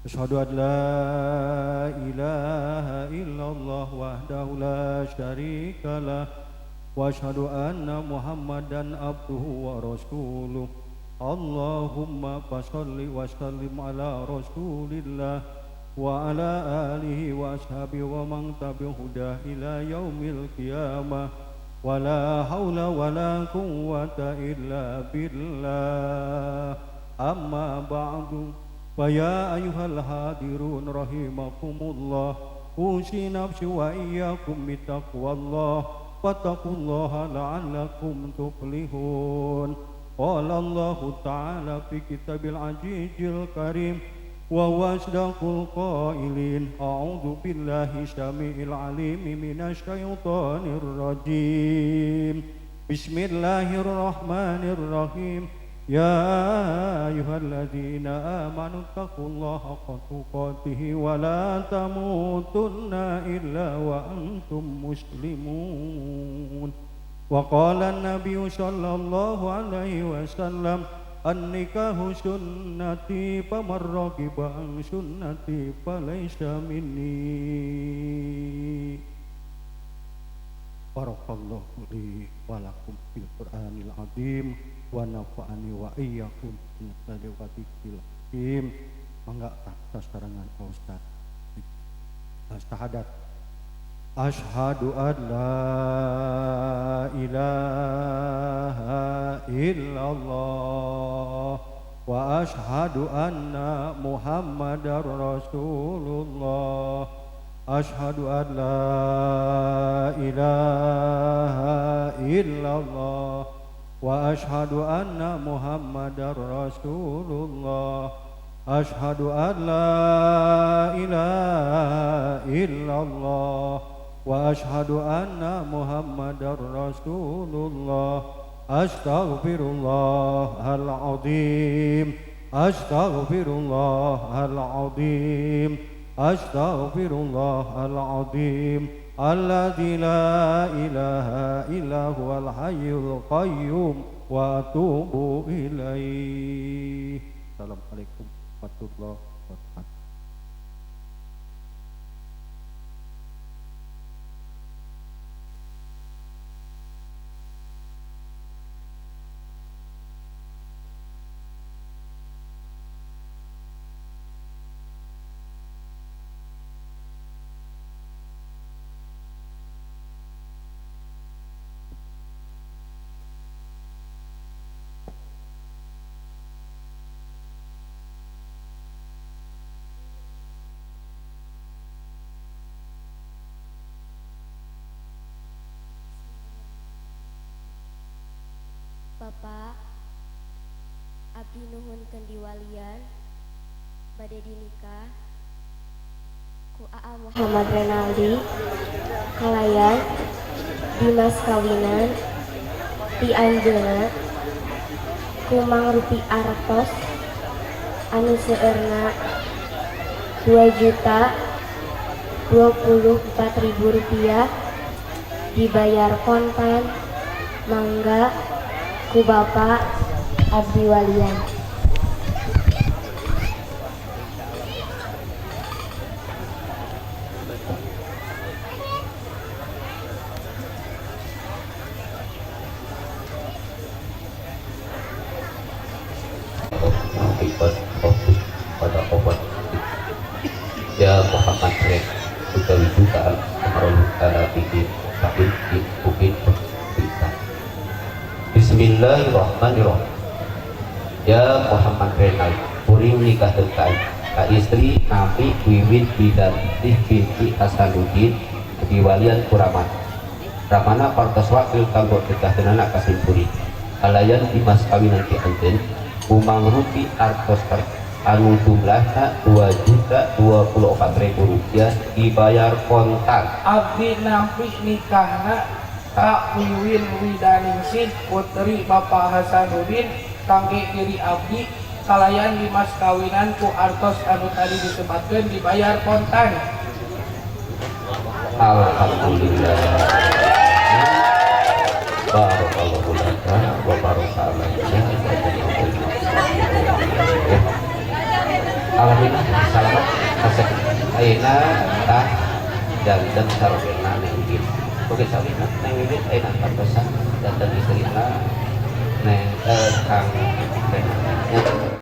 Asyhadu an la ilaha illallah wahdahu la syarikalah wa asyhadu anna Muhammadan abduhu wa rasuluh. Allahumma fasholli wa sallim ala rasulillah wa ala alihi wa ashabihi wa man tabi'ahu hudah ila yaumil qiyamah. Wa la haula wa la quwwata illa billah. Amma ba'du. Fa ya ayyuhal hadirun rahimakumullah. Usi nafsi wa iyyakum bitaqwallah. Wattaqullaha la'allakum tuflihun. Qala Allahu ta'ala fi kitabil azizil karim wa huwa asdaqul qailin. A'udzu billahi samiil alim minasyaitonir rajim. Bismillahirrahmanirrahim. Ya ayyuhalladzina amanu taqullaha haqqa tuqatih wa la tamutunna illa wa antum muslimun. Wa qala an-nabiyyu sallallahu alaihi wasallam, an-nikahu sunnati faman raghiba an sunnati falaysa minni. Barakallahu li wa lakum fil Qur'anil azim wa nafa'ani wa iyyakum min dzikrillahi hakim. Mangga sasarengan Pak Ustaz. Syahadat. Asyhadu an la ilaha illallah wa asyhadu anna Muhammadar Rasulullah. Asyhadu an la ilaha illallah wa asyhadu anna Muhammadar Rasulullah. Asyhadu an la ilaha illallah wa asyhadu anna Muhammadar Rasulullah. Astaghfirullahal azim, astaghfirullahal azim, astaghfirullahal azim alladzi la ilaha illa huwal hayyul qayyum wa atubu ilaih. Assalamualaikum warahmatullahi wabarakatuh. Bapak, abdi nuhunkeun diwalian bade dinikah ku Aa Muhammad Renaldi kalayan dimas kawinan ti anjeunna ku mangrupi artos anu seueurna 2.024.000 rupiah dibayar kontan. Mangga ku Bapak abdi walian. Ya Muhammad Rek utawi jutaan ala bikin bikin bisa. Bismillahirrahmanirrahim. Ya Muhammad Renal, kuring nikah ka istri Nabi Wiwit Bidanti binti Hasanuddin diwalian Kuraman. Ramana partos wakil kanggo nikahkeunana ka simkuring. Kalayan dimas kawinan ti anjeun kumangrupi artos anu jumlahna 2.024.000 rupiah dibayar kontan. Abdi nampi nikahna Kak Wiwin Widaningsih putri Bapak Hasanuddin kangge diri abdi kalayan dimas kawinan ku artos anu tadi disebutkeun dibayar kontan. Alhamdulillah. Barakallahu laka wa baraka alaika. Alhamdulillah salamat kasep ayeuna tah janten sarogena Neng Wiwit. Oke, sawina Neng Wiwit ayeuna pantosan janten istrina Neng Kang.